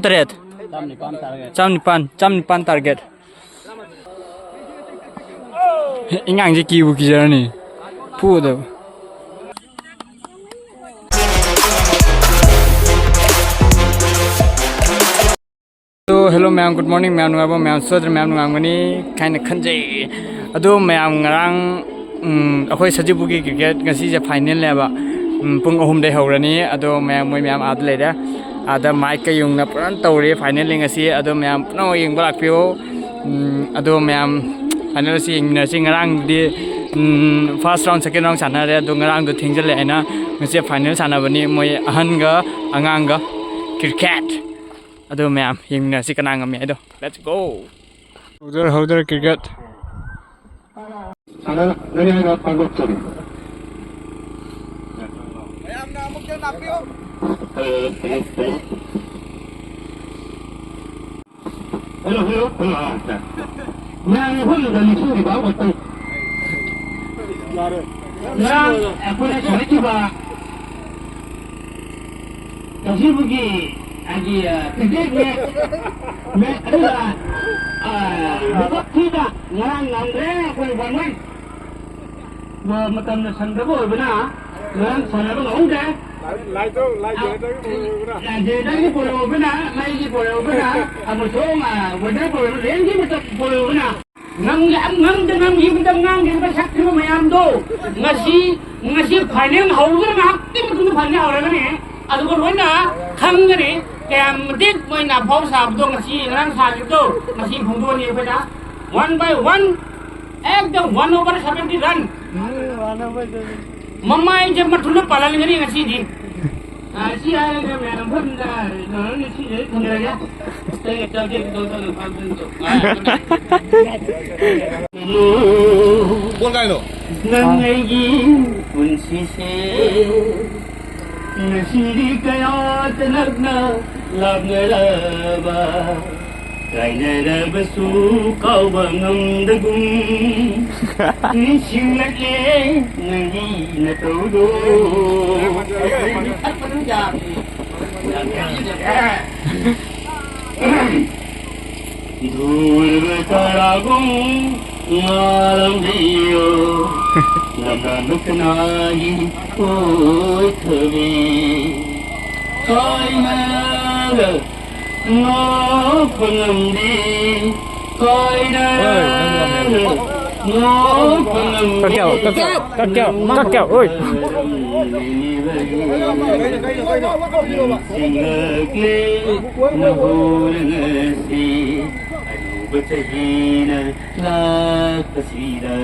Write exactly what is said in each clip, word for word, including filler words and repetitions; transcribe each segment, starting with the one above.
ꯇꯔꯦꯠ꯫ ꯆꯥꯝ ꯅꯤꯄꯥꯟ, ꯆꯥꯝ ꯅꯤꯄꯥꯟ target꯫ ꯏꯉꯥꯡꯁꯦ ꯀꯤꯕꯨ ꯀꯤꯖꯔꯅꯤ꯫ ꯐꯨꯗꯕ꯫ ꯑꯗꯣ, hello ꯃꯌꯥꯝ, good morning ꯃꯌꯥꯝ, ꯅꯨꯡꯉꯥꯏꯕ ꯃꯌꯥꯝ, ꯁꯣꯏꯗꯅ ꯃꯌꯥꯝ ꯅꯨꯡꯉꯥꯏꯔꯝꯒꯅꯤ ꯍꯥꯏꯅ ꯈꯟꯖꯩ꯫ ꯑꯗꯣ ꯃꯌꯥꯝ, ꯉꯔꯥꯡ, ꯎꯝ, ꯑꯩꯈꯣꯏ ꯁꯖꯤꯕꯨꯒꯤ cricket ꯉꯁꯤꯁꯦ finalꯅꯦꯕ꯫ ꯎꯝ, ꯄꯨꯡ ꯑꯍꯨꯝꯗꯩ ꯍꯧꯔꯅꯤ꯫ ꯑꯗꯣ ꯃꯌꯥꯝ, ꯃꯣꯏ ꯃꯌꯥꯝ ꯑꯥꯗ ꯂꯩꯔꯦ꯫ ꯑꯥꯗ ꯃꯥꯏꯛꯀ ꯌꯨꯡꯅ ꯐꯖꯅ ꯇꯧꯔꯤ finally ꯉꯁꯤ꯫ ꯑꯗꯣ ꯃꯌꯥꯝ ꯄꯨꯝꯅꯃꯛ ꯌꯦꯡꯕ ꯂꯥꯛꯄꯤꯌꯣ꯫ ꯎꯝ, ꯑꯗꯣ ꯃꯌꯥꯝ final ꯑꯁꯤ ꯌꯦꯡꯃꯤꯟꯅꯔꯁꯤ꯫ ꯉꯔꯥꯡꯗꯤ, ꯎꯝ, first round, second round ꯁꯥꯟꯅꯔꯦ꯫ ꯑꯗꯣ ꯉꯔꯥꯡꯗꯣ ꯊꯦꯡꯖꯤꯜꯂꯛꯑꯦꯅ ꯉꯁꯤ final ꯁꯥꯟꯅꯕꯅꯤ ꯃꯣꯏ ꯑꯍꯟꯒ ꯑꯉꯥꯡꯒ cricket꯫ ꯑꯗꯣ ꯃꯌꯥꯝ ꯌꯦꯡꯃꯤꯟꯅꯔꯁꯤ ꯀꯅꯥ ꯉꯝꯃꯤ ꯍꯥꯏꯗꯣ꯫ Let's go! ꯍꯧꯗꯣꯔꯦ, ꯍꯧꯗꯣꯔꯦ cricket꯫ ꯁꯥꯟꯅꯒꯅꯤ ꯍꯥꯏꯅ ꯐꯣꯡꯗꯣꯛꯆꯔꯤ꯫ ꯃꯌꯥꯝꯅ ꯑꯃꯨꯛꯇ ꯂꯥꯛꯄꯤꯌꯨ꯫ ꯍꯜꯂꯣ, ꯍꯜꯂꯣ, ꯍꯜꯂꯣ, ꯑꯥ, ꯁꯥꯔ꯫ ꯃꯌꯥꯝꯅ ꯍꯣꯠꯅꯕ ꯅꯤꯡꯁꯤꯡꯕꯤꯕ ꯑꯃꯈꯛꯇꯪ꯫ ꯉꯔꯥꯡ ꯑꯩꯈꯣꯏꯅ ꯁꯥꯟꯅꯈꯤꯕ ꯉꯁꯤꯕꯨꯒꯤ ꯍꯥꯏꯗꯤ, ꯑ, cricket match, match ꯑꯗꯨꯒ, ꯑ, ꯃꯤꯀꯞ ꯊꯤꯕ ꯉꯔꯥꯡ ꯉꯝꯗ꯭ꯔꯦ ꯑꯩꯈꯣꯏ one one꯫ ꯃ-, ꯃꯇꯝꯅ ꯁꯪꯗꯕ ꯑꯣꯏꯕꯅ ꯉꯔꯥꯡ ꯁꯥꯟꯅꯕ ꯉꯝꯍꯧꯗ꯭ꯔꯦ꯫ ꯂꯥꯏ-, ꯂꯥꯏꯗꯣ, ꯂꯥꯏ ꯑ, generatorꯒꯤ ꯄꯣꯜ ꯑꯣꯏꯕ꯭ꯔꯥ? ꯂꯥꯏ generatorꯒꯤ ꯄꯣꯜ ꯑꯣꯏꯕꯅ, ꯃꯩꯒꯤ ꯄꯣꯜ ꯑꯣꯏꯕꯅ, ꯑꯃꯁꯨꯡ, ꯑ, weather ꯄꯣꯜ ꯑꯣꯏꯕ, rainꯒꯤ ꯃꯇꯝ ꯄꯣꯜ ꯑꯣꯏꯕꯅ ꯉꯝ-, ꯉꯝꯗ ꯉꯝꯈꯤꯕꯗ ꯉꯥꯡꯈꯤꯕ ꯁꯛꯈꯤꯕ ꯃꯌꯥꯝꯗꯣ ꯉꯁꯤ, ꯉꯁꯤ final ꯍꯧꯔꯒ ꯉꯥꯏꯍꯥꯛꯀꯤ ꯃꯇꯨꯡꯗ final ꯍꯧꯔꯒꯅꯤ꯫ ꯑꯗꯨꯒ ꯂꯣꯏꯅ ꯈꯪꯒꯅꯤ ꯀꯌꯥꯝ ꯃꯇꯤꯛ ꯃꯣꯏꯅ ꯑꯐꯥꯎ ꯁꯥꯕꯗꯣ ꯉꯁꯤ ꯉꯔꯥꯡ ꯁꯥꯈꯤꯕꯗꯣ ꯉꯁꯤ ꯐꯣꯡꯗꯣꯛꯑꯅꯤ ꯑꯩꯈꯣꯏꯅ꯫ One by one, ꯑꯦꯛꯗꯝ one over seventy run꯫ ꯃꯃꯥꯏꯁꯦ ꯃꯊꯨꯟꯗ ꯄꯥꯜꯍꯟꯒꯅꯤ ꯉꯁꯤꯗꯤ꯫ ꯑ, ꯁꯤ ꯍꯥꯏꯔꯒ ꯃꯌꯥꯝ ꯃꯐꯝꯗ ꯀꯩꯅꯣꯅꯤ, ꯁꯤꯁꯦ ꯊꯝꯖꯔꯒꯦ꯫ ꯑꯇꯩ ꯑꯇꯩ ꯑꯇꯩ ꯑꯇꯩ ꯑꯇꯩ ꯑꯇꯩ ꯑꯇꯩ ꯀꯣꯜ ꯀꯥꯏꯅꯣ? ꯅꯪ ꯑꯩꯒꯤ ꯄꯨꯟꯁꯤꯁꯦ ꯉꯁꯤꯗꯤ ꯀꯌꯥ ꯇꯅꯛꯅ ꯂꯥꯞꯅꯔꯕ꯫ ꯀꯥꯏꯅꯔꯕꯁꯨ ꯀꯥꯎꯕ ꯉꯝꯗꯒꯨꯝ ꯅꯤꯡꯁꯤꯡꯂꯛꯂꯦ ꯅꯪꯒꯤ ꯅꯇꯧꯗꯣ꯫ ꯙꯨꯔꯕ ꯇꯥꯔꯥꯒꯨꯝ ꯉꯥꯜꯂꯝꯕꯤꯌꯨ, ꯂꯝꯗꯥꯟꯕ ꯀꯅꯥꯒꯤ ꯑꯣꯏꯊꯕꯤ? ꯀꯥꯏꯅꯔꯒ ꯅꯣꯛꯄ ꯉꯝꯗꯦ, ꯀꯥꯏꯅꯔꯒ ꯅꯣꯛꯄ ꯉꯝꯗꯦ꯫ ꯀꯛꯀꯦ, ꯀꯛꯀꯦ, ꯀꯛꯀꯦ, ꯀꯛꯀꯦ, ꯑꯣꯏ꯫ ꯆꯤꯡꯂꯛꯂꯦ ꯅꯍꯣꯔ ꯉꯁꯤ, ꯑꯅꯧꯕ ꯆꯍꯤꯅ ꯂꯥꯛꯄꯁꯤꯗ꯫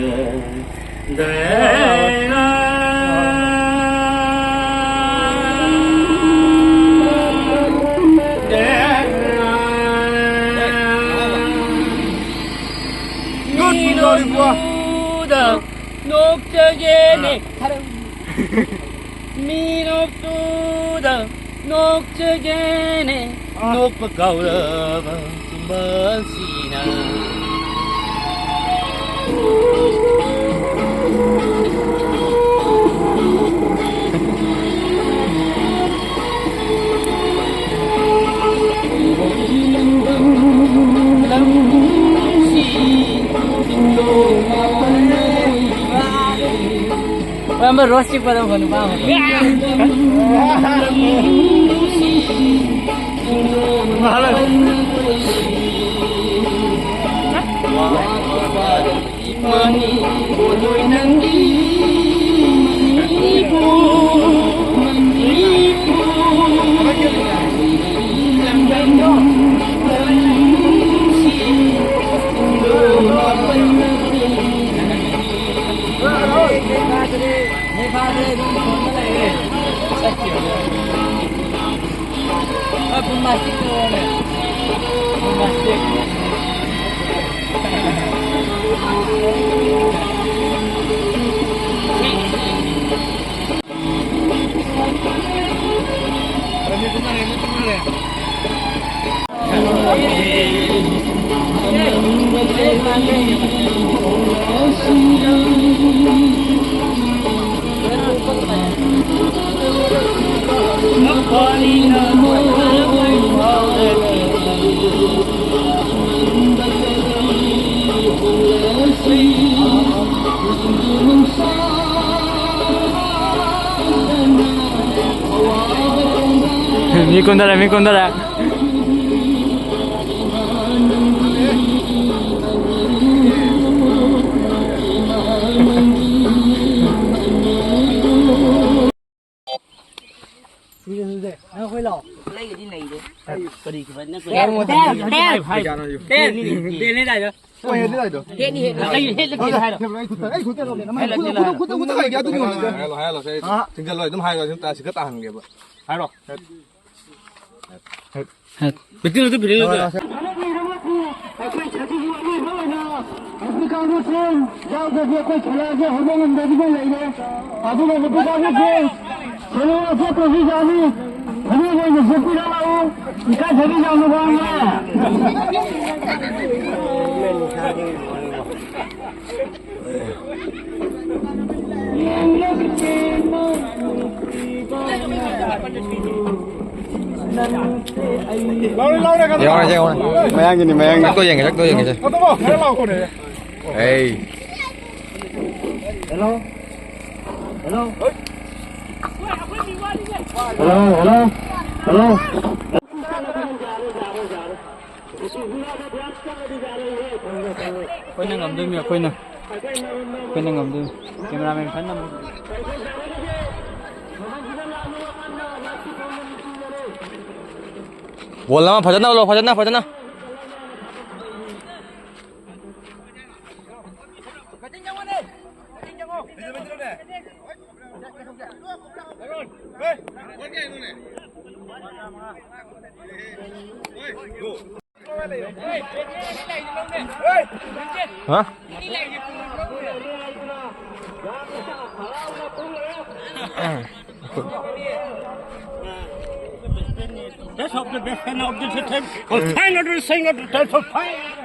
ꯃꯤꯅꯣꯛꯇꯨꯗ ꯅꯣꯛꯆꯒꯦꯅꯦ꯫ ꯃꯤꯅꯣꯛꯇꯨꯗ ꯅꯣꯛꯆꯒꯦꯅꯦ꯫ ꯅꯣꯛꯄ ꯀꯥꯎꯔꯕ ꯆꯤꯝꯕꯥꯜꯁꯤꯅ꯫ ꯂꯝꯁꯤ ꯆꯤꯡꯗꯣꯜ ꯃꯥꯄꯟꯅ ꯀꯣꯏꯕꯤꯔꯦ꯫ ꯍꯣꯏ, ꯑꯝꯕ ꯔꯣꯁ ꯆꯤꯛꯄꯗꯣ ꯑꯩꯈꯣꯏ ꯅꯨꯄꯥ ꯑꯃ꯫ ꯃꯤ ꯀꯨꯝꯊꯔꯦ, ꯃꯤ ꯀꯨꯝꯊꯔꯦ꯫ ꯅꯪ ꯑꯩꯈꯣꯏ ꯂꯥꯛꯑꯣ꯫ ꯂꯩꯒꯗꯤ ꯂꯩꯔꯦ꯫ ꯀꯔꯤ ꯈꯨꯕꯠꯅ ꯇꯦꯟ, ꯇꯦꯟ, ꯇꯦꯟ꯫ ꯇꯦꯟ꯫ ꯇꯦꯟꯅꯤ ꯂꯥꯏꯗꯣ꯫ ꯍꯣꯏ, ꯍꯦꯟꯗꯤ ꯂꯥꯏꯗꯣ꯫ ꯍꯦꯟꯗꯤ ꯍꯦꯟꯗꯤ꯫ ꯑꯩ ꯍꯦꯟꯗꯤ ꯍꯦꯟꯗꯤ ꯍꯥꯏꯔꯣ꯫ ꯑꯩ ꯈꯨꯠꯇ, ꯑꯩ ꯈꯨꯠꯇ ꯂꯧꯒꯦ꯫ ꯅꯪ ꯈꯨꯠꯇ, ꯈꯨꯠꯇ, ꯈꯨꯠꯇ ꯍꯥꯏꯒꯦ ꯑꯗꯨꯗꯤ ꯍꯣꯏ, ꯍꯣꯏ, ꯍꯣꯏ꯫ ꯍꯥꯏꯍꯜꯂꯣ, ꯍꯥꯏꯍꯜꯂꯣ, ꯁꯦ, ꯑꯥ꯫ ꯊꯤꯡꯖꯜꯂꯣ, ꯑꯗꯨꯝ ꯍꯥꯏꯔꯣ, ꯑꯗꯨꯝ ꯇꯥꯁꯤ ꯈꯔ ꯇꯥꯍꯟꯒꯦꯕ꯫ ꯍꯥꯏꯔꯣ꯫ ꯃꯤꯇꯤꯡ ꯑꯗꯨ ꯐꯤꯔꯦ ꯂꯣꯏꯗꯣꯏꯔꯥ? ꯑꯩꯈꯣꯏ ꯁꯖꯤꯕꯨ ꯑꯅꯤꯕ ꯑꯣꯏꯅ ꯑꯐ꯭ꯔꯤꯀꯥꯟꯒꯤ ꯐꯦꯟ ꯌꯥꯎꯗ꯭ꯔꯗꯤ ꯑꯩꯈꯣꯏ ꯈꯦꯂꯥꯁꯦ ꯍꯧꯕ ꯉꯝꯗꯕꯤꯗ ꯂꯩꯔꯦ꯫ ꯑꯗꯨꯒ ꯑꯐ꯭ꯔꯤꯀꯥꯟꯒꯤ ꯐꯦꯟ ꯁꯦꯂꯨ ꯑꯆꯦꯠꯄꯁꯨ ꯌꯥꯎꯏ꯫ ꯐꯅꯦꯛ ꯑꯣꯏꯅ ꯁꯦꯠꯄꯤꯔ ꯂꯥꯛꯎ꯫ ꯏꯀꯥꯏ ꯊꯕꯤ ꯌꯥꯝꯅ ꯋꯥꯡꯉꯦ꯫ ꯌꯥꯎꯔꯦ, ꯌꯥꯎꯔꯦ꯫ ꯃꯌꯥꯡꯒꯤꯅꯤ, ꯃꯌꯥꯡꯒꯤ꯫ ꯂꯥꯛꯇꯣ ꯌꯦꯡꯒꯦ, ꯂꯥꯛꯇꯣ ꯌꯦꯡꯒꯦ, ꯁꯦ꯫ ꯑꯦ꯫ Hello. Hello. Hello, hello. Hello. ꯑꯩꯈꯣꯏꯅ ꯉꯝꯗꯣꯏꯅꯤ, ꯑꯩꯈꯣꯏꯅ꯫ ꯑꯩꯈꯣꯏꯅ ꯉꯝꯗꯣꯏꯅꯤ꯫ ꯀꯦꯃꯦꯔꯥꯃꯦꯟ ꯐꯖꯅ ꯅꯝꯃꯨ꯫ ꯕꯣꯜ ꯑꯃ ꯐꯖꯅ ꯂꯧ, ꯐꯖꯅ, ꯐꯖꯅ꯫ ꯍꯥ? Best of the best and of the best. Final saying of the best of fine.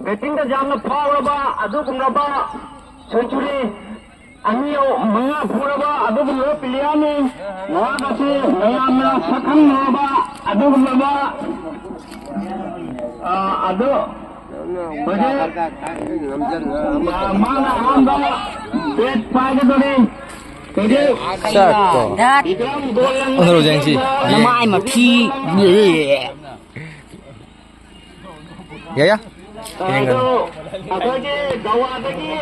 ꯕꯦꯇꯤꯡꯗ ꯌꯥꯝꯅ ꯐꯥꯎꯔꯕ ꯑꯗꯨꯒꯨꯝꯂꯕ ꯁꯦꯟꯆꯨꯔꯤ ꯑꯅꯤ ꯃꯉꯥ ꯐꯨꯔꯕ ꯑꯗꯨꯒꯨꯝꯂꯕ ꯄ꯭ꯂꯦꯌꯔꯅꯤ꯫ ꯃꯍꯥꯛ ꯑꯁꯤ ꯃꯌꯥꯝꯅ ꯁꯛꯈꯪꯅꯔꯕ ꯑꯗꯨꯒꯨꯝꯂꯕ, ꯑ, ꯑꯗꯨ ꯍꯧꯖꯤꯛ, ꯑ, ꯃꯥꯅ ꯑꯍꯥꯟꯕ ꯕꯦꯠ ꯄꯥꯏꯒꯗꯧꯔꯤ꯫ ꯍꯧꯖꯤꯛ ꯆꯠꯀꯣ꯫ ꯕꯤꯀ꯭ꯔꯝ ꯒꯣꯜ ꯂꯪꯕ ꯑꯣꯟꯊꯣꯔꯛꯑꯣ, ꯌꯦꯡꯁꯤ꯫ ꯅꯃꯥꯏ ꯃꯊꯤ꯫ ꯌꯥ, ꯌꯥ꯫ ꯑꯗꯣ ꯑꯩꯈꯣꯏꯒꯤ ꯒꯋꯥꯗꯒꯤ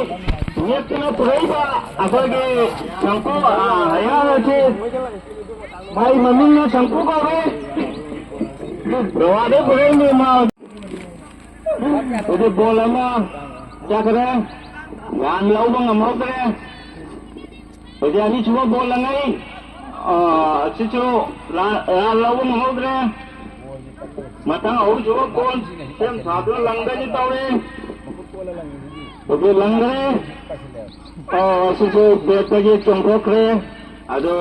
ꯅꯦꯛꯇꯨꯅ ꯄꯨꯔꯛꯏꯕ ꯑꯩꯈꯣꯏꯒꯤ ꯁꯪꯀꯨ, ꯑ, ꯑꯌꯥ ꯑꯁꯤ ꯃꯥꯏ ꯃꯃꯤꯡꯅ ꯁꯪꯀꯨ ꯀꯧꯔꯦ꯫ ꯒꯋꯥꯗꯒꯤ ꯄꯨꯔꯛꯏꯅꯦ ꯃꯥ꯫ ꯍꯧꯖꯤꯛ ꯕꯣꯜ ꯑꯃ ꯆꯠꯈ꯭ꯔꯦ꯫ ꯔꯟ ꯂꯧꯕ ꯉꯝꯍꯧꯗ꯭ꯔꯦ꯫ ꯍꯧꯖꯤꯛ ꯑꯅꯤꯁꯨꯕ ꯕꯣꯜ ꯂꯪꯉꯛꯏ꯫ ꯑ, ꯑꯁꯤꯁꯨ ꯔꯟ, ꯔꯟ ꯂꯧꯕ ꯉꯝꯍꯧꯗ꯭ꯔꯦ꯫ ꯃꯊꯪ ꯑꯍꯨꯝꯁꯨꯕ ꯕꯣꯜ ꯁꯦꯝ ꯁꯥꯗꯨꯅ ꯂꯪꯗꯒꯤ ꯇꯧꯔꯦ꯫ ꯍꯧꯖꯤꯛ ꯂꯪꯈ꯭ꯔꯦ꯫ ꯑ, ꯑꯁꯤꯁꯨ ꯕꯦꯠꯇꯒꯤ ꯆꯣꯡꯊꯣꯛꯈ꯭ꯔꯦ꯫ ꯑꯗꯣ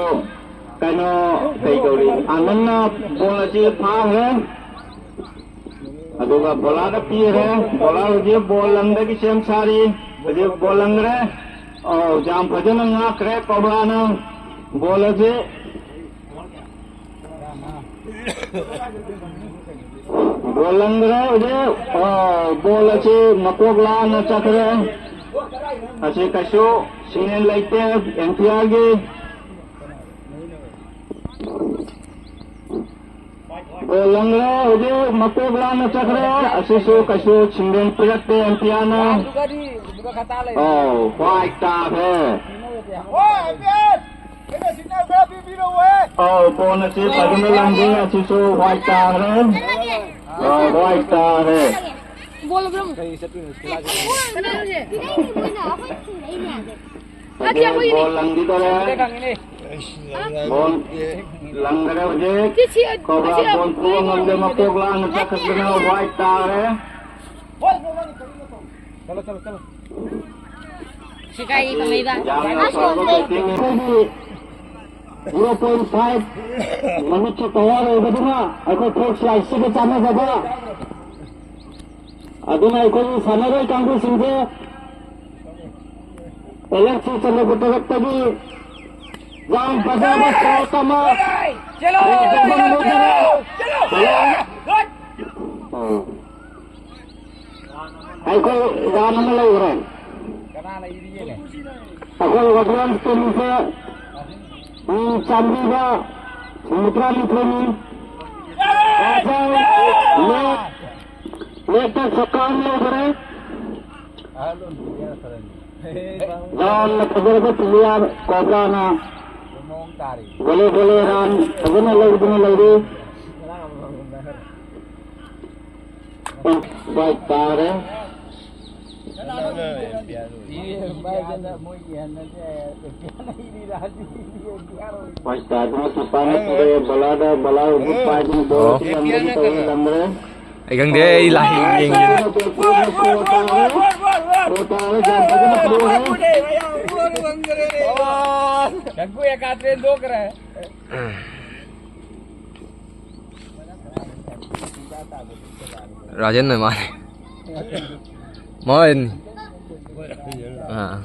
ꯀꯩꯅꯣ, ꯀꯩ ꯀꯧꯔꯤ, ꯑꯥꯅꯟꯅ ꯕꯣꯜ ꯑꯁꯤ ꯐꯥꯈ꯭ꯔꯦ꯫ ꯑꯗꯨꯒ ꯕꯣꯂꯥꯗ ꯄꯤꯈ꯭ꯔꯦ꯫ ꯕꯣꯂꯥ ꯍꯧꯖꯤꯛ ꯕꯣꯜ ꯂꯪꯗꯒꯤ ꯁꯦꯝ ꯁꯥꯔꯤ꯫ ꯍꯧꯖꯤꯛ ꯕꯣꯜ ꯂꯪꯈ꯭ꯔꯦ꯫ ꯑꯧ, ꯌꯥꯝ ꯐꯖꯅ ꯉꯥꯛꯈ꯭ꯔꯦ ꯀꯣꯕ꯭ꯔꯥꯅ ꯕꯣꯜ ꯑꯁꯤ꯫ ꯕꯣꯜ ꯂꯪꯈ꯭ꯔꯦ ꯍꯧꯖꯤꯛ꯫ ꯑꯧ, ꯕꯣꯜ ꯑꯁꯤ ꯃꯀꯣꯛ ꯂꯥꯟꯅ ꯆꯠꯈ꯭ꯔꯦ꯫ ꯑꯁꯤ ꯀꯩꯁꯨ ꯁꯤꯡꯅꯦꯟ ꯂꯩꯇꯦ ꯑꯦꯝꯄꯤꯌꯥꯔꯒꯤ꯫ ꯒꯣꯜ ꯂꯪꯈ꯭ꯔꯦ ꯍꯧꯖꯤꯛ, ꯃꯀꯣꯛ ꯂꯥꯟꯅ ꯆꯠꯈ꯭ꯔꯦ꯫ ꯑꯁꯤꯁꯨ ꯀꯩꯁꯨ ꯁꯤꯡꯅꯦꯟ ꯄꯤꯔꯛꯇꯦ ꯑꯦꯝꯄꯤꯌꯥꯔꯅ꯫ ꯑꯧ, ꯋꯥꯏꯠ ꯇꯥꯈ꯭ꯔꯦ꯫ ꯑꯧ, ꯕꯣꯜ ꯑꯁꯤ ꯐꯖꯅ ꯂꯪꯈꯤ, ꯑꯁꯤꯁꯨ ꯋꯥꯏꯠ ꯇꯥꯈ꯭ꯔꯦ꯫ ꯑꯧ, ꯋꯥꯏꯠ ꯇꯥꯈ꯭ꯔꯦ꯫ ꯀꯅꯥꯅꯣꯁꯦ? ꯍꯧꯖꯤꯛ ꯕꯣꯜ ꯂꯪꯈꯤꯗꯣꯔꯦ꯫ ꯕꯣꯜ ꯂꯪꯈꯔꯦ ꯍꯧꯖꯤꯛ꯫ ꯀꯣꯕ꯭ꯔꯥ ꯕꯣꯜ ꯐꯨꯕ ꯉꯝꯗꯦ, ꯃꯀꯣꯛ ꯂꯥꯟꯅ ꯆꯠꯈꯠꯇꯅ ꯋꯥꯏꯠ ꯇꯥꯔꯦ꯫ ꯁꯤꯀꯥꯏ ꯀꯃꯩꯕ꯫ ꯌꯥꯝꯅ ꯐꯕ ꯕꯦꯇꯤꯡ꯫ ꯑꯩꯈꯣꯏꯒꯤ ꯖꯤꯔꯣ ꯄꯣꯏꯟ ꯐꯥꯏꯚ ꯃꯤꯅꯤꯠꯁꯨ ꯇꯌꯥꯔ ꯑꯣꯏꯕꯗꯨꯅ ꯑꯩꯈꯣꯏ ꯐꯣꯔ ꯁ꯭ꯂꯥꯏꯁꯁꯤꯒ ꯆꯥꯟꯅꯖꯕ ꯑꯗꯨꯅ ꯑꯩꯈꯣꯏꯒꯤ ꯁꯥꯟꯅꯔꯣꯏ ꯀꯥꯡꯕꯨꯁꯤꯡꯁꯦ ꯑꯦꯜ ꯑꯦꯐ ꯁꯤ ꯆꯠꯂꯕ ꯇꯔꯛꯇꯒꯤ ꯌꯥꯝ ꯐꯖꯕ ꯁꯣꯠ ꯑꯃ ꯆꯦꯜꯂꯣ, ꯆꯦꯜꯂꯣ, ꯆꯦꯜꯂꯣ, ꯆꯦꯜꯂꯣ꯫ ꯑꯩꯈꯣꯏ ꯔꯥꯟ ꯑꯃ ꯂꯧꯈ꯭ꯔꯦ꯫ ꯑꯩꯈꯣꯏ ꯑꯣꯗꯤꯌꯟꯁ ꯇꯤꯝꯁꯦ ꯃꯤ ꯆꯥꯝꯃꯔꯤꯒ ꯍꯨꯝꯐꯨꯇꯔꯥꯅꯤꯊꯣꯏꯅꯤ꯫ ꯂꯦꯛ, ꯂꯦꯛꯇ ꯁꯣꯀꯥꯟ ꯂꯧꯈ꯭ꯔꯦ꯫ ꯌꯥꯝꯅ ꯐꯖꯔꯕ ꯄ꯭ꯂꯦꯌꯥꯔ ꯀꯣꯕ꯭ꯔꯥꯅ ꯚꯣꯂꯦ ꯚꯣꯂꯦ ꯔꯥꯟ ꯐꯖꯅ ꯂꯧꯗꯨꯅ ꯂꯩꯔꯤ꯫ ꯎꯝ, ꯁ꯭ꯋꯥꯏ ꯇꯥꯔꯦ꯫ ꯁ꯭ꯋꯥꯏ ꯇꯥꯗꯨꯅ ꯀꯤꯄꯔꯅ ꯇꯧꯔꯦ, ꯕꯣꯂꯥꯗ, ꯕꯣꯂꯥ ꯍꯧꯖꯤꯛ ꯄꯥꯏꯗꯨꯅ ꯕꯣꯜ ꯑꯣ꯫ ꯑꯁꯤ ꯂꯪꯕꯒꯤ ꯇꯧꯔꯦ, ꯂꯪꯈ꯭ꯔꯦ꯫ ꯑꯩ ꯈꯪꯗꯦ, ꯑꯩ ꯂꯥꯏ ꯌꯦꯡꯉꯤꯅꯦ꯫ ꯁꯣ ꯇꯥꯔꯦ꯫ ꯁꯣ ꯇꯥꯔꯦ, ꯌꯥꯝ ꯐꯖꯅ ꯄꯨꯔꯦ꯫ ꯒꯪꯒꯨ ꯑꯦꯀꯥꯇ꯭ꯔꯦ ꯍꯦꯟꯗꯣꯛꯈ꯭ꯔꯦ꯫ ꯔꯥꯖꯦꯟꯅ ꯃꯥꯅꯦ꯫ ꯃꯣꯏꯅꯤ꯫ ꯑꯥ꯫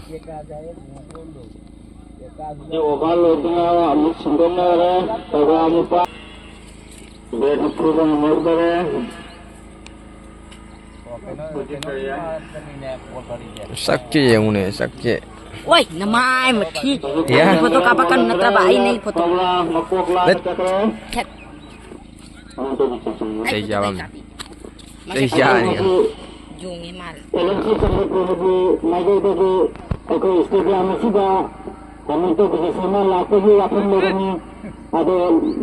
ꯑꯣꯚꯔ ꯂꯣꯏꯗꯅ ꯑꯃꯨꯛ ꯁꯤꯟꯗꯣꯛꯅꯔꯦ꯫ ꯇꯧꯕ꯭ꯔꯥ ꯅꯤꯄꯥ? ꯕꯦꯠ ꯅꯤꯐꯨꯗ ꯉꯝꯍꯧꯗꯔꯦ꯫ ꯁꯛꯀꯦ ꯌꯦꯡꯉꯨꯅꯦ, ꯁꯛꯀꯦ꯫ ꯑꯣꯏ, ꯅꯃꯥꯏ ꯃꯊꯤ꯫ ꯌꯥ꯫ ꯐꯣꯇꯣ ꯀꯥꯞꯄꯛꯀꯅꯨ ꯅꯠꯇ꯭ꯔꯕ ꯑꯩ ꯅꯪꯒꯤ ꯐꯣꯇꯣ꯫ ꯇꯧꯕ꯭ꯔꯥ ꯃꯀꯣꯛ ꯂꯥꯟꯅ ꯅꯠ- ꯆꯠꯈ꯭ꯔꯦ꯫ ꯁꯦꯠ꯫ ꯆꯩ ꯆꯥꯕ ꯑꯃ꯫ ꯆꯩ ꯆꯥꯔꯅꯤ꯫ ꯌꯣꯡꯉꯤ ꯃꯥꯜꯂꯦ꯫ ꯑꯦꯜ ꯑꯦꯝ ꯁꯤ ꯆꯟꯗ꯭ꯔꯄꯨꯔꯒꯤ ꯃꯥꯏꯀꯩꯗꯒꯤ ꯑꯩꯈꯣꯏ ꯁ꯭ꯇꯦꯗꯤꯌꯝ ꯑꯁꯤꯗ ꯀꯃꯤꯇꯤ ꯈꯨꯗꯤꯡꯃꯛ ꯂꯥꯛꯄꯒꯤ ꯋꯥꯐꯝ ꯂꯩꯔꯝꯃꯤ꯫ ꯑꯗꯣ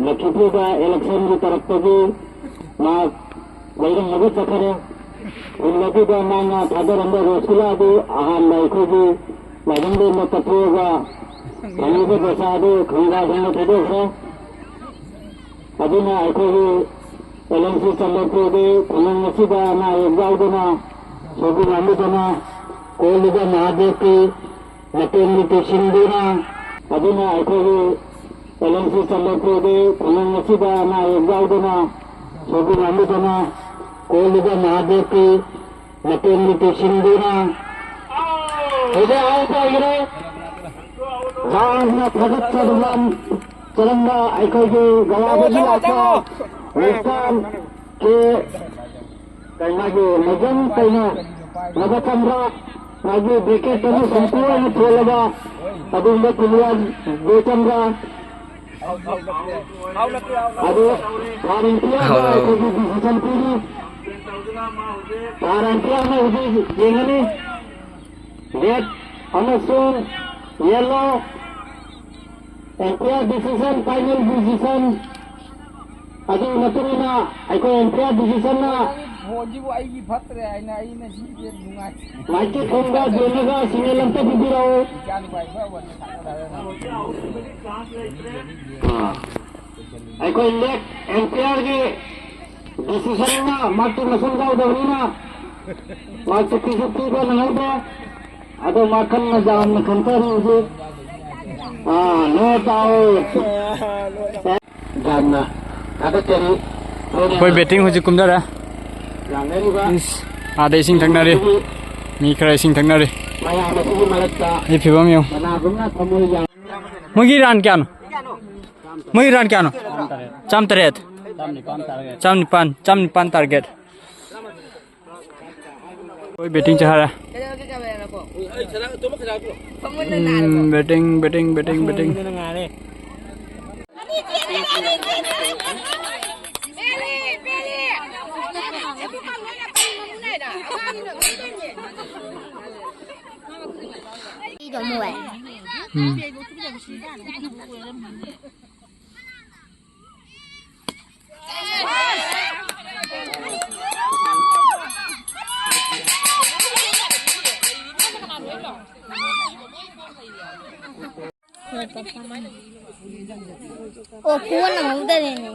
ꯂꯛꯈꯤꯄꯨꯔꯗ ꯏꯂꯦꯛꯁꯟꯒꯤ ꯇꯔꯞꯇꯒꯤ ꯃꯥ ꯕꯍꯤꯔꯪꯒꯗ ꯆꯠꯈꯔꯦ꯫ ꯈꯨꯜ ꯑꯗꯨꯗ ꯃꯥꯅ ꯊꯥꯗꯔꯝꯕ ꯔꯣꯁ ꯒꯨꯂꯥꯗꯨ ꯑꯍꯥꯟꯕ ꯑꯩꯈꯣꯏꯒꯤ ꯂꯥꯏꯕꯨꯡꯗ ꯀꯠꯊꯣꯛꯑꯒ ꯐꯪꯂꯤꯕ ꯄꯩꯁꯥ ꯑꯗꯨ ꯈꯪꯒꯥꯁꯤꯡꯗ ꯊꯥꯗꯣꯛꯈ꯭ꯔꯦ꯫ ꯑꯗꯨꯅ ꯑꯩꯈꯣꯏꯒꯤ ꯑꯦꯜ ꯑꯦꯝ ꯁꯤ ꯆꯟꯗ꯭ꯔꯄꯨꯔꯒꯤ ꯈꯨꯡꯒꯪ ꯑꯁꯤꯗ ꯑꯅꯥ ꯑꯌꯦꯛ ꯌꯥꯎꯗꯅ ꯁꯣꯛꯄ ꯉꯝꯗꯗꯅ ꯀꯣꯜꯂꯤꯕ ꯃꯍꯥꯗꯦꯕꯀꯤ ꯃꯇꯦꯡꯒꯤ ꯄꯤꯁꯤꯟꯗꯨꯅ, ꯑꯗꯨꯅ ꯑꯩꯈꯣꯏꯒꯤ ꯑꯦꯜ ꯑꯦꯝ ꯁꯤ ꯆꯟꯗ꯭ꯔꯄꯨꯔꯒꯤ ꯈꯨꯡꯒꯪ ꯑꯁꯤꯗ ꯑꯅꯥ ꯑꯌꯦꯛ ꯌꯥꯎꯗꯅ ꯁꯣꯛꯄ ꯉꯝꯗꯗꯅ ꯀꯣꯜꯂꯤꯕ ꯃꯍꯥꯗꯦꯕꯀꯤ ꯃꯇꯦꯡ ꯃꯇꯦꯡꯁꯤꯡꯗꯨꯅ ꯍꯧꯖꯤꯛ ꯍꯥꯏꯖꯈ꯭ꯔꯦ꯫ ꯌꯥꯝꯅ ꯊꯥꯒꯠꯆꯗꯨꯅ ꯆꯠꯂꯝꯕ ꯑꯩꯈꯣꯏꯒꯤ ꯒꯋꯥꯗꯒꯤ ꯂꯥꯛꯄ ꯋꯦꯁꯇꯔꯟ ꯀꯦ ꯀꯩꯅꯣꯒꯤ ꯃꯦꯖꯝ ꯀꯩꯅꯣ ꯅꯕꯆꯟꯗ꯭ꯔ ꯃꯥꯒꯤ ꯕ꯭ꯔꯦꯀꯦꯠ ꯑꯃ ꯁꯦꯝꯄꯨ ꯑꯣꯏꯅ ꯊꯣꯜꯂꯕ ꯑꯗꯨꯒꯨꯝꯕ ꯄ꯭ꯂꯦꯌꯔ ꯕꯤꯔꯆꯟꯗ꯭ꯔ ꯑꯗꯨ ꯐꯥꯔꯦꯟꯇꯤꯌꯥꯗ ꯍꯥꯎ꯫ ꯑꯩꯈꯣꯏꯒꯤ ꯗꯤꯁꯤꯖꯟ ꯄꯤꯔꯤ꯫ ꯐꯥꯔꯦꯟꯇꯤꯌꯥꯅ ꯍꯧꯖꯤꯛ ꯌꯦꯡꯒꯅꯤ꯫ ꯔꯦꯠ ꯑꯃꯁꯨꯡ yellow. Umpire decision, final decision. ꯑꯗꯨꯒꯤ ꯃꯇꯨꯡ ꯏꯟꯅ ꯑꯩꯈꯣꯏ ꯑꯦꯝꯄꯤꯌꯔ ꯗꯤꯁꯤꯖꯟꯅ ꯐꯣꯟꯁꯤꯕꯨ ꯑꯩꯒꯤ ꯐꯠꯇ꯭ꯔꯦ ꯍꯥꯏꯅ ꯑꯩꯅ ꯁꯤꯁꯦ ꯅꯨꯡꯉꯥꯏ꯫ ꯃꯥꯏꯀꯩ ꯈꯣꯡꯗ ꯌꯦꯡꯂꯒ ꯁꯤꯒꯅꯦꯜ ꯑꯝꯇ ꯄꯤꯕꯤꯔꯛꯎ꯫ ꯏꯆꯥ ꯅꯨꯄꯥ ꯏꯐ ꯐꯕꯅ ꯁꯥꯟꯅꯔꯒ ꯑꯥ꯫ ꯑꯩꯈꯣꯏ ꯂꯦꯛ ꯑꯦꯝꯄꯤꯌꯔꯒꯤ ꯗꯤꯁꯤꯖꯟꯅ ꯃꯥꯛꯇꯤ ꯃꯁꯤꯡ ꯌꯥꯎꯗꯕꯅꯤꯅ ꯃꯥꯛꯇꯤ ꯄꯤꯁꯨ ꯄꯤꯕ ꯅꯪꯍꯧꯗ꯭ꯔꯦ꯫ ꯑꯗꯣ ꯃꯥ ꯀꯟꯅ ꯌꯥꯝꯅ ꯈꯟꯊꯔꯤ ꯍꯧꯖꯤꯛ꯫ ꯑꯥ, ꯅꯣ ꯇꯥꯎ꯫ ꯌꯥꯝꯅ ꯊꯥꯒꯠꯆꯔꯤ꯫ ꯑꯩꯈꯣꯏ ꯕꯦꯇꯤꯡ ꯍꯧꯖꯤꯛ ꯀꯨꯝꯊꯔꯦ꯫ ꯂꯥꯡꯅꯔꯤꯕ ꯏꯁ, ꯑꯥꯗ ꯏꯁꯤꯡ ꯊꯛꯅꯔꯤ꯫ ꯃꯤ ꯈꯔ ꯏꯁꯤꯡ ꯊꯛꯅꯔꯤ꯫ ꯃꯌꯥꯝ ꯑꯁꯤꯒꯤ ꯃꯔꯛꯇ ꯁꯤ ꯐꯤꯕꯝ ꯌꯦꯡꯉꯨ꯫ ꯀꯅꯥꯒꯨꯝꯅ ꯊꯃꯣꯏ ꯌꯥꯝ ꯃꯣꯏꯒꯤ ꯔꯥꯟ ꯀꯌꯥꯅꯣ? ꯃꯣꯏꯒꯤ ꯔꯥꯟ ꯀꯌꯥꯅꯣ? ꯆꯥꯝ ꯇꯔꯦꯠ꯫ ꯆꯥꯝ ꯅꯤꯄꯥꯟ, ꯆꯥꯝ ꯅꯤꯄꯥꯟ ꯇꯥꯔꯒꯦꯠ꯫ ꯑꯩꯈꯣꯏ ꯕꯦꯇꯤꯡ ꯆꯠꯈꯔꯦ꯫ ꯎꯝ, ꯕꯦꯇꯤꯡ, ꯕꯦꯇꯤꯡ, ꯕꯦꯇꯤꯡ, ꯕꯦꯇꯤꯡ꯫ ꯎꯝ꯫ ꯑꯣ, ꯐꯨꯕ ꯅꯪꯍꯧꯗꯔꯦꯅꯦ꯫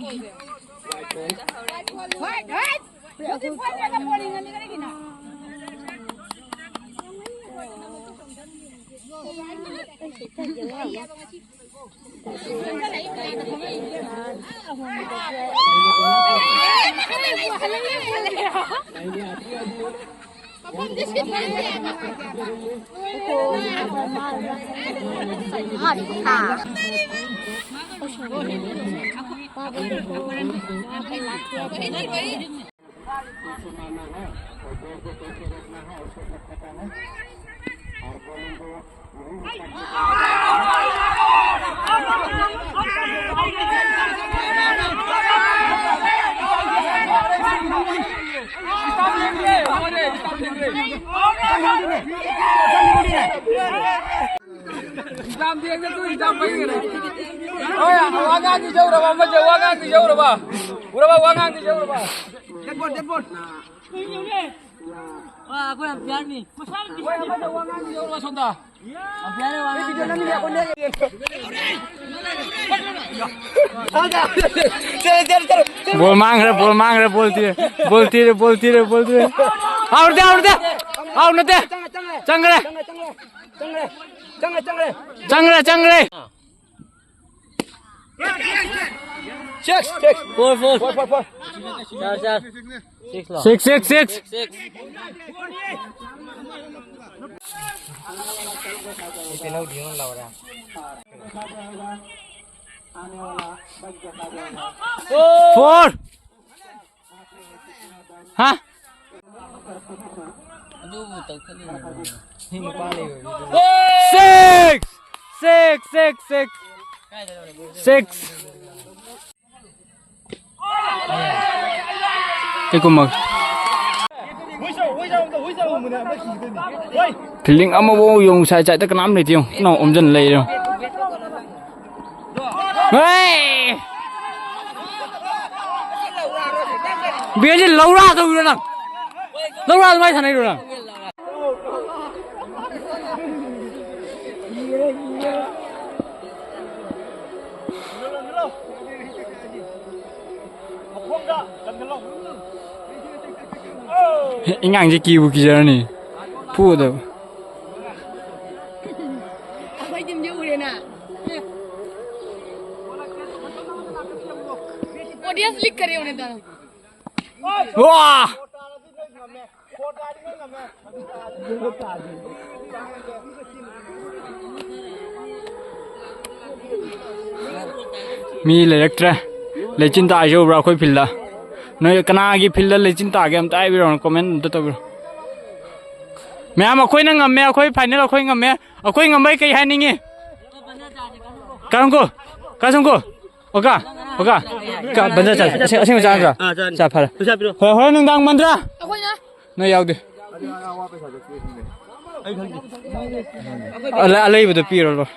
ꯋꯥꯉꯥꯡꯗꯤ ꯌꯧꯔꯕ? ꯑꯃꯁꯦ ꯋꯥꯉꯥꯡꯗꯤ ꯌꯧꯔꯕ? ꯎꯔꯕ? ꯋꯥꯉꯥꯡꯗꯤ ꯌꯧꯔꯕ? ꯗꯦꯠ ꯕꯣꯜ, ꯗꯦꯠ ꯕꯣꯜ꯫ ꯋꯥ, ꯑꯩꯈꯣꯏ ꯑꯝꯄꯤꯌꯥꯔꯅꯤ꯫ ꯑꯩꯈꯣꯏ ꯑꯃꯁꯦ ꯋꯥꯉꯥꯡꯗꯤ ꯌꯧꯔꯕ ꯁꯣꯝꯗ? ꯑꯝꯄꯤꯌꯥꯔꯅ ꯋꯥꯉꯥꯡꯗꯤ ꯌꯧꯔꯕ? ꯕꯣꯜ ꯃꯥꯡꯈ꯭ꯔꯦ, ꯕꯣꯜ ꯃꯥꯡꯈ꯭ꯔꯦ, ꯕꯣꯜ ꯊꯤꯔꯦ, ꯕꯣꯜ ꯊꯤꯔꯦ, ꯕꯣꯜ ꯊꯤꯔꯦ, ꯕꯣꯜ ꯊꯤꯔꯦ꯫ ꯑꯥꯎꯠꯗ, ꯑꯥꯎꯠꯗ꯫ ꯑꯥꯎꯠ ꯅꯠꯇꯦ꯫ ꯆꯪꯈ꯭ꯔꯦ꯫ ꯆꯪꯈ꯭ꯔꯦ, ꯆꯪꯈ꯭ꯔꯦ꯫ ꯆꯪꯈ꯭ꯔꯦ, ꯆꯪꯈ꯭ꯔꯦ꯫ ꯆꯪꯈ꯭ꯔꯦ, ꯆꯪꯈ꯭ꯔꯦ꯫ Six, six. Four, four. Four, four, four. Six, six, six. Six. Four. ꯍꯥ? ꯑꯗꯨꯕꯨ ꯇꯧꯊꯠꯂꯤꯅꯦ꯫ ꯁꯤ ꯅꯨꯄꯥ ꯂꯩꯕ ꯃꯤꯗꯨꯅ꯫ Six! Six, six, six. Six. ꯑꯩ ꯀꯨꯝꯃꯒꯦ꯫ Fielding ꯑꯃꯐꯥꯎ ꯌꯦꯡꯉꯨ, side side ꯇ ꯀꯅꯥꯝ ꯂꯩꯇꯦ ꯌꯦꯡꯉꯨ꯫ ꯀꯅꯥ ꯑꯣꯝꯖꯟ ꯂꯩꯔꯦ ꯌꯦꯡꯉꯨ꯫ ꯍꯦ! ꯕꯦꯟꯁꯤ ꯂꯧꯔꯥ ꯇꯧꯔꯤꯔꯣ ꯅꯪ? ꯂꯧꯔꯥ ꯑꯗꯨꯃꯥꯏꯅ ꯁꯥꯟꯅꯩꯔꯣ ꯅꯪ? ꯏꯉꯥꯡꯁꯦ ꯀꯤꯕꯨ ꯀꯤꯖꯔꯅꯤ꯫ ꯐꯨꯗꯕ꯫ ꯑꯩꯈꯣꯏ ꯇꯤꯝꯁꯦ ꯎꯔꯦꯅ꯫ Audience leak करे होने दाना। ꯋꯥ! ꯃꯤ ꯂꯩꯔꯛꯇ꯭ꯔꯦ꯫ ꯂꯩꯆꯤꯟ ꯇꯥꯏꯁꯦ ꯎꯕ꯭ꯔꯥ ꯑꯩꯈꯣꯏ ꯐꯤꯜꯗ? ꯅꯣꯏ ꯀꯅꯥꯒꯤ ꯐꯤꯜꯗ ꯂꯩꯆꯤꯟ ꯇꯥꯒꯦ ꯑꯝꯇ ꯍꯥꯏꯕꯤꯔꯛꯑꯣ, ꯀꯣꯃꯦꯟ ꯑꯝꯇ ꯇꯧꯕꯤꯔꯣ꯫ ꯃꯌꯥꯝ ꯑꯩꯈꯣꯏꯅ ꯉꯝꯃꯦ, ꯑꯩꯈꯣꯏ ꯐꯥꯏꯅꯦꯜ ꯑꯩꯈꯣꯏ ꯉꯝꯃꯦ꯫ ꯑꯩꯈꯣꯏ ꯉꯝꯕꯩ ꯀꯩ ꯍꯥꯏꯅꯤꯡꯉꯤ? ꯀꯔꯝꯀꯣ? ꯀꯁꯨꯝꯀꯣ? ꯑꯣꯀꯥ? ꯑꯣꯀꯥ? ꯀ-, ꯕꯟꯗ ꯆꯥꯁꯦ꯫ ꯑꯁꯦꯡ-, ꯑꯁꯦꯡꯕ ꯆꯥ ꯅꯠꯇ꯭ꯔꯣ? ꯑꯥ, ꯆꯥꯅꯤ꯫ ꯆꯥ ꯐꯔꯦ꯫ ꯄꯩꯁꯥ ꯄꯤꯔꯣ꯫ ꯍꯣꯏ, ꯍꯣꯔꯦꯟ ꯅꯨꯡꯗꯥꯡ ꯃꯟꯗ꯭ꯔꯥ? ꯅꯣꯏ ꯌꯥꯎꯗꯦ꯫ ꯑꯂ-, ꯑꯂꯩꯕꯗꯣ ꯄꯤꯔꯣ ꯂꯣꯏ꯫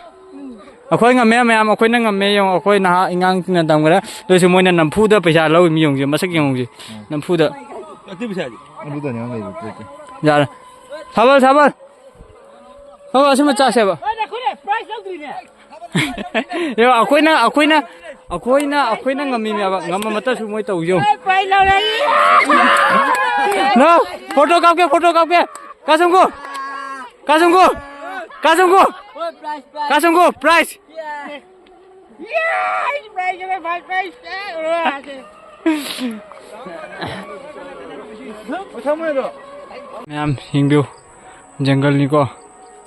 ꯑꯩꯈꯣꯏ ꯉꯝꯃꯦ ꯃꯌꯥꯝ, ꯑꯩꯈꯣꯏꯅ ꯉꯝꯃꯦ ꯌꯦꯡꯉꯣ, ꯑꯩꯈꯣꯏ ꯅꯍꯥ ꯏꯉꯥꯡꯁꯤꯡꯅ ꯇꯝꯈ꯭ꯔꯦ꯫ ꯑꯗꯨꯁꯨ ꯃꯣꯏꯅ ꯅꯝꯐꯨꯗ ꯄꯩꯁꯥ ꯂꯧꯏ ꯃꯤ ꯌꯦꯡꯉꯨꯁꯦ, ꯃꯁꯛ ꯌꯦꯡꯉꯨꯁꯦ꯫ ꯅꯝꯐꯨꯗ꯫ ꯑꯗꯨ ꯄꯩꯁꯥꯗꯤ? ꯑꯗꯨꯗꯅꯦ ꯌꯥꯝ ꯂꯩꯕ ꯄꯣꯠꯇꯣ꯫ ꯌꯥꯔꯦ꯫ ꯊꯥꯕꯜ, ꯊꯥꯕꯜ꯫ ꯊꯥꯕꯜ ꯑꯁꯤꯃ ꯆꯥꯁꯦꯕ꯫ ꯌꯦꯡꯉꯣ, ꯑꯩꯈꯣꯏꯅ, ꯑꯩꯈꯣꯏꯅ, ꯑꯩꯈꯣꯏꯅ, ꯑꯩꯈꯣꯏꯅ ꯉꯝꯃꯤꯅꯦꯕ꯫ ꯉꯝꯃ ꯃꯇꯝꯁꯨ ꯃꯣꯏ ꯇꯧꯁꯤ ꯌꯦꯡꯉꯣ꯫ ꯅꯣ, ꯐꯣꯇꯣ ꯀꯥꯞꯀꯦ, ꯐꯣꯇꯣ ꯀꯥꯞꯀꯦ꯫ ꯀꯥꯁꯨꯝꯒꯨ, ꯀꯥꯁꯨꯝꯒꯨ, ꯀꯥꯁꯨꯝꯒꯨ, ꯀꯥꯁꯨꯝꯒꯨ, prize꯫ ꯃꯌꯥꯝ ꯌꯦꯡꯕꯤꯌꯨ, ꯖꯪꯒꯜꯅꯤꯀꯣ꯫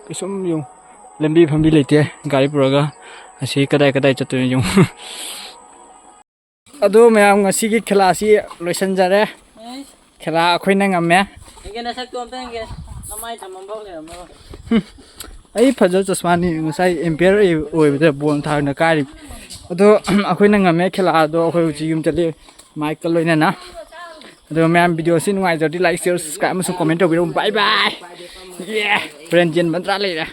ꯀꯩꯁꯨꯝ ꯌꯦꯡꯉꯨ, ꯂꯝꯕꯤ ꯐꯝꯕꯤ ꯂꯩꯇꯦ ꯒꯥꯔꯤ ꯄꯨꯔꯒ꯫ ꯑꯁꯤ ꯀꯗꯥꯏ ꯀꯗꯥꯏ ꯆꯠꯇꯣꯏꯅꯣ ꯌꯦꯡꯉꯨ꯫ ꯑꯗꯣ ꯃꯌꯥꯝ, ꯉꯁꯤꯒꯤ ꯈꯦꯂꯥꯁꯤ ꯂꯣꯏꯁꯤꯟꯖꯔꯦ꯫ ꯈꯦꯂꯥ ꯑꯩꯈꯣꯏꯅ ꯉꯝꯃꯦ꯫ ꯌꯦꯡꯒꯦ ꯅꯁꯛꯇꯣ ꯑꯝꯇ ꯌꯦꯡꯒꯦ꯫ ꯅꯃꯥꯏ ꯊꯝꯐꯝ ꯐꯥꯎ ꯂꯩꯔꯝꯃꯔꯣꯏ꯫ ꯑꯩ ꯐꯖꯕ ꯆꯁꯃꯥꯅꯤ, ꯉꯁꯥꯏ umpire ꯑꯣꯏꯕꯗ ꯕꯣꯜ ꯊꯥꯡꯅ ꯀꯥꯏꯔꯤꯕ꯫ ꯑꯗꯣ ꯑꯩꯈꯣꯏꯅ ꯉꯝꯃꯦ ꯈꯦꯂꯥ꯫ ꯑꯗꯣ ꯑꯩꯈꯣꯏ ꯍꯧꯖꯤꯛ ꯌꯨꯝ ꯆꯠꯂꯤ, ꯃꯥꯏꯛꯀ ꯂꯣꯏꯅꯅ꯫ ꯑꯗꯣ ꯃꯌꯥꯝ, video ꯁꯤ ꯅꯨꯡꯉꯥꯏꯖꯔꯗꯤ like, share, subscribe ꯑꯃꯁꯨꯡ comment ꯇꯧꯕꯤꯔꯝꯃꯨ꯫ Bye bye꯫ ꯌꯦ! ꯍꯣꯔꯦꯟ ꯖꯦꯟ ꯃꯟꯇ꯭ꯔꯥ ꯂꯩꯔꯦ꯫